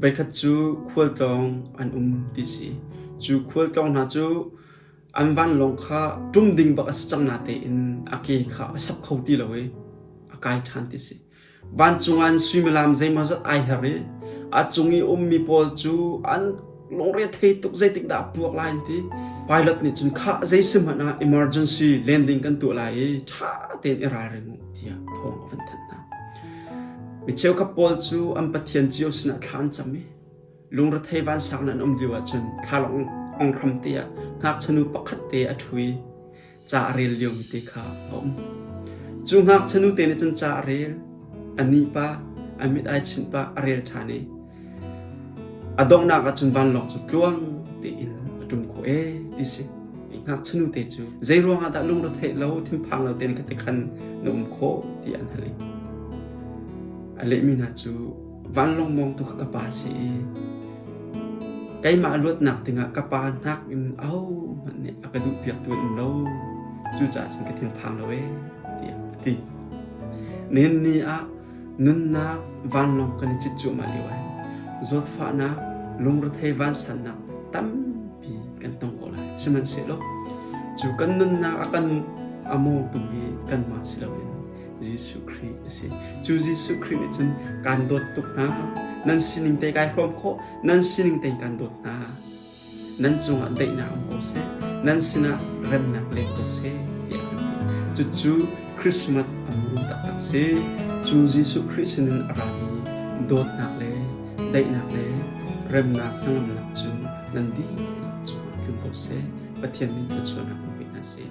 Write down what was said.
Voikhat cu khualtlawng an um ti si. Cu khualtlawng hna cu an vanlawng kha ṭum ding bak a si cang natein a ke kha a sap kho ti lo i a kai ṭhan ti si. Vancung ah an suimilam zeimawzat ai her i a cung i ummi pawl cu an lungre thei tuk zeitik dah a puak lai an ti. Pilot nih cun khah zeisihmanh ah emergency landing kan tuah lai i ṭha tein i ralring u tiah thawng a van thanh hna. Mi cheukhat pawl cu an pathian cio sinah thla an cam i lungrethei vansang in an um lio ahcun thlalawng ong hram te ah ngakchia nu pakhat te a ṭhu i ca a rel liomi te kha a um. Cu ngakchia nu te nih cun ca a rel, a nih pah, a mit ai chinh pah, a rel ṭhan i a donghnak ah cun vanlawng cu tluang tein a ṭum khawh ee ti si. Ngakchia nu te cu zei ruangah dah lungretheih lo, thinphang lo tein ka tikhan na um khawh tiah an hal i a lehmi hna cu vanlawng mawngtu kha ka pa a si i keimah luatnak dingah ka pa hnak in ahohmanh nih a ka duhpiaktu an um lo. Cucaah cun ka thinphang lo ee tiah a ti. Nihin ni ah nunnak vanlawng kan i cit cuahmah lio ah zawtfahnak, lungrethei vansannak tampi kan tong ko lai. Sihmanhsehlaw cu kan nunnak a kan a mawngtu hi kanmah si loin Jesuh Khrih a si. Cu Jesuh Khrih nih cun kaan dawt tuk hna. Nan sining te kai hrawm khawh. Nan sining tein kaan dawt hna. Nan cungah daihnak um ko seh. Nan sinah remnak leng ko seh tiah a kan ti. Cucu Christmas a muru taktak si. Cu Jesuh Khrih sinin a rami dawtnak le daihnak le remnak hnangamnak cu nan dihlak cungah tlung ko seh. Pathian nih thluachuahnak in pe hna seh.